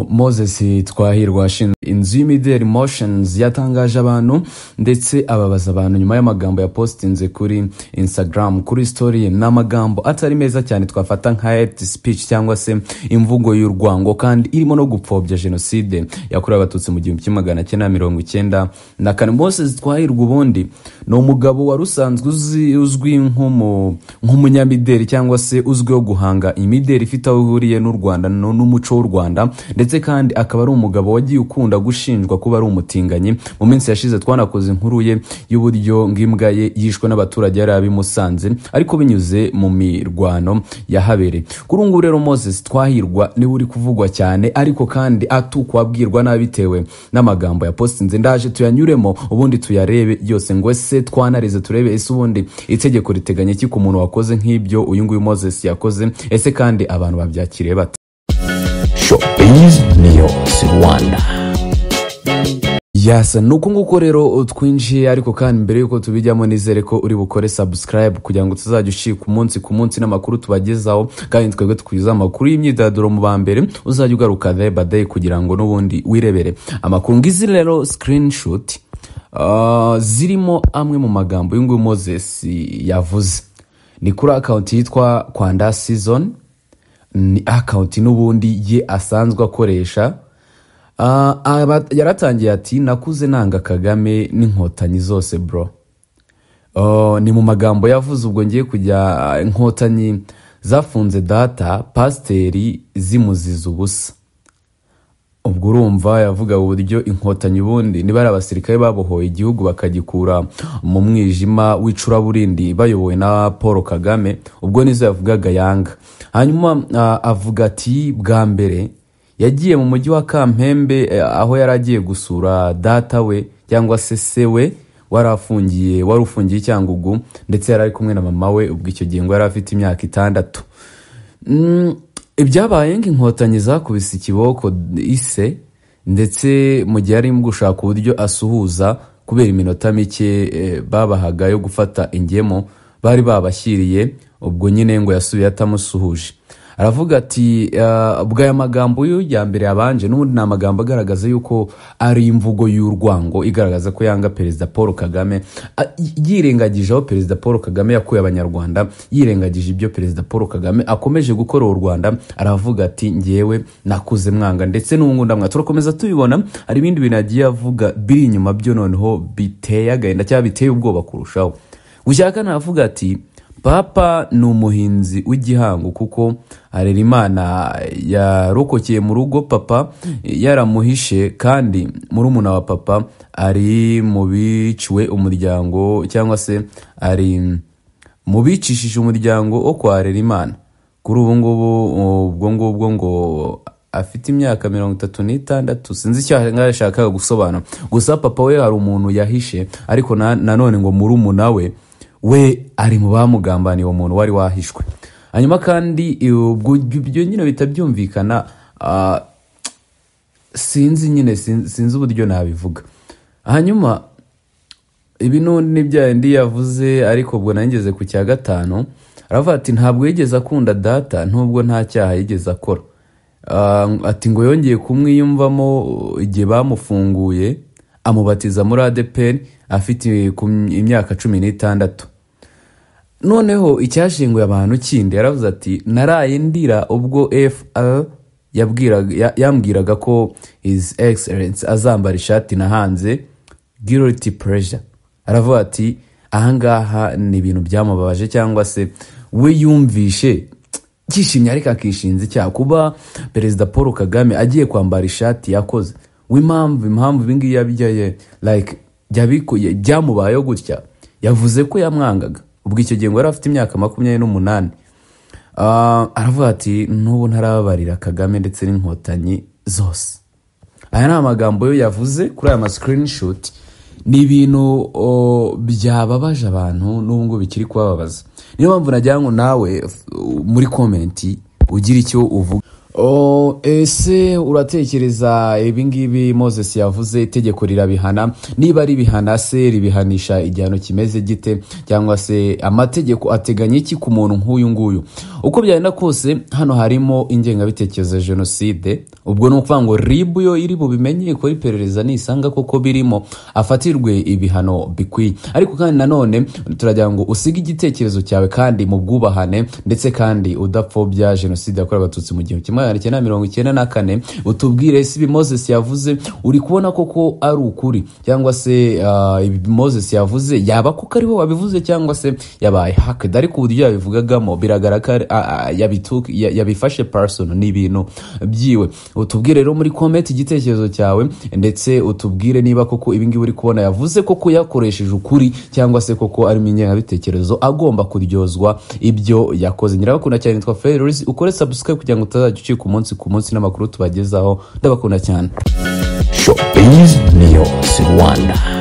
Moses Twahirwa washinze inzu y'imideli Moshions yatangaje abantu ndetse ababaza abantu nyuma y'amagambo yapostinze kuri Instagram kuri story ye. Ni amagambo atari meza cyane, twafata nka hate speech cyangwa se imvugo y'urwango, kandi irimo no gupfobya jenoside yakorewe Abatutsi mu 1994. Moses Twahirwa ubundi ni umugabo wari usanzwe uzwi nk'umunyamideli cyangwa se uzwiho guhanga imideli ifite aho ihuriye n'u Rwanda n'umuco w'u Rwanda, ndetse kandi akaba ari umugabo wagiye ukunda gushinjwa kuba ari umutinganyi. Mu minsi yashize twanakoze inkuru ye y'uburyo ng'imbwa ye yishwe n'abaturage yari abimusanze, ariko binyuze mu mirwano yahabereye. Kuri ubu ngubu rero Moses Twahirwa niwe uri kuvugwa cyane, ariko kandi atukwa, abwirwa nabi bitewe n'amagambo yapostinze. Ndaje tuyanyuremo ubundi tuyarebe yose, ngo ese twanarize turebe ese ubundi itegeko riteganya iki ku muntu wakoze nk'ibyo uyu nguyu Moses yakoze, ese kandi abantu babyakiriye bate? Showbiz News Rwanda. Yasa ni uko nguko rero twinjiye, ariko kandi mbere y'uko tubijyamo nizere ko uri bukore subscribe kugira ngo tuzajya ushika umunsi ku munsi n'amakuru tubagezaho, kandi twebwe twiza amakuru y'imyidagaduro mu ba mbere, uzajya ugaruka day by day kugira ngo n'ubundi wirebere amakuru. Ngizi rero screenshot zirimo amwe mu magambo y'uyu nguyu Moses yavuze, ni kuri account yitwa Kwanda Season, ni account n'ubundi ye asanzwe akoresha. Yaratangiye ati: "Nakuze nanga Kagame n'Inkotanyi zose, bro." Oh, ni mu magambo yavuze ubwo ngiye kujya, Inkotanyi zafunze data pasiteri zimuziza ubusa. Ubwo urumva yavuga uburyo Inkotanyi ubundi niba ari abasirikare babohoye igihugu bakagikura mu mwijima w'icuraburindi bayobowe na Paul Kagame, ubwo nizo yavugaga yanga. Hanyuma avuga ati bwa mbere yagiye mu mujyi wa Kampembe, aho yari agiye gusura data we cyangwa se se we wari afungiye, wari ufungiye i Cyangugu, ndetse yari ari kumwe na mama we. Ubwo icyo gihe ngo yari afite imyaka 6. Ibyabaye ngo Inkotanyi zakubise ikiboko ise, ndetse mu gihe arimo gushaka uburyo asuhuza kubera iminota mike babahaga yo gufata ingemo bari babashyiriye, ubwo nyine ngo yasubiye atamusuhuje. Aravuga ati ubwo aya magambo yo ya mbere yabanje n'ubundi ni amagambo agaragaza yuko ari imvugo y'urwango igaragaza ko yanga Perezida Paul Kagame, yirengagije aho Perezida Paul Kagame yakuye Abanyarwanda, yirengagije ibyo Perezida Paul Kagame akomeje gukora u Rwanda. Aravuga ati: "Ngewe nakuze mwanga ndetse n'ubu ndamwanga." Turakomeza tubibona, hari ibindi bintu yagiye avuga biri inyuma byo noneho biteye agahinda cyangwa biteye ubwoba kurushaho. Gushaka aravuga ati papa ni umuhinzi w'igihango kuko Harerimana yarokokeye mu rugo papa yaramuhishe, kandi murumuna wa papa ari mu biciwe umuryango cyangwa se ari mu bicishije umuryango wo kwa Harerimana. Kuri ubu ngubu ubwo ngubwo ngo afite imyaka 36, sinzi icyo yashakaga gusobanura. Gusa papa we hari umuntu yahishe, ariko nanone ngo murumuna we ari mu bamugambaniye uwo muntu wari wahishwe. Hanyuma kandi ubwo ibyo nyine bihita byumvikana, sinzi nyine, sinzi uburyo nabivuga. Hanyuma ibi n'ubundi ni bya bindi yavuze, ariko ubwo nangeze ku cya gatanu, aravuga ati ntabwo yigeze akunda data nubwo nta cyaha yigeze akora. Ati ngo yongeye kumwiyumvamo igihe bamufunguye, amubatiza muri ADEPR afite imyaka 16. Noneho icyashinguye abantu kindi, yaravuze ati naraye ndira ubwo FR yambwiraga ko His Excellence azambara ishati nahanze, guilty pleasure. Aravuga ati ahangaha ni ibintu byamubabaje cyangwa se we yumvishe yishimye ariko akishinza icyaha kuba Perezida Paul Kagame agiye kwambara ishati yakoze. W'impamvu impamvu ibi ngibi yabyaye like byamubayeho gutya, yavuze ko yamwangaga. Ubwo icyo gihe ngo yari afite imyaka 28. Aravuga ati n'ubu ntarababarira Kagame ndetse n'Inkotanyi zose. Aya ni amagambo yo yavuze kuri aya ma screenshot. Ni ibintu byababaje abantu n'ubu ngubu bikiri kubababaza. Niyo mpamvu nagira ngo nawe muri comment ugire icyo uvuga. Ese uratekereza ibi ngibi Moses yavuze itegeko rirabihana? Niba ribihana se ribihanisha igihano kimeze gite, cyangwa se amategeko ateganya iki ku muntu nk'uyu nguyu? Uko byagenda kose, hano harimo ingengabitekerezo ya jenoside. Ubwo ni ukuvuga ngo RIB yo iri bubimenye, ikora iperereza, nisanga koko birimo afatirwe ibihano bikwiye. Ariko kandi nanone turagira ngo usige igitekerezo cyawe kandi mu bwubahane, ndetse kandi udapfobya jenoside yakorewe Abatutsi mu 1994. Utubwire si ibi Moses yavuze uri kubona koko ari ukuri, cyangwa se ibi Moses yavuze yaba koko ari we wabivuze, cyangwa se yabaye hacked. Ariko uburyo yabivugagamo biragaragara ko yabifashe personal, ni ibintu byiwe. Utubwire rero muri comment igitekerezo cyawe, ndetse utubwire niba koko ibi ngibi uri kubona yavuze koko yakoresheje ukuri, cyangwa se koko arimo ingengabitekerezo, agomba kuryozwa ibyo yakoze. Nyirabakunda cyane, nitwa Ferris. Ukore subscribe kugira ngo utazajya ucika umunsi ku munsi n'amakuru tubagezaho. Ndabakunda cyane. Showbiz News Rwanda.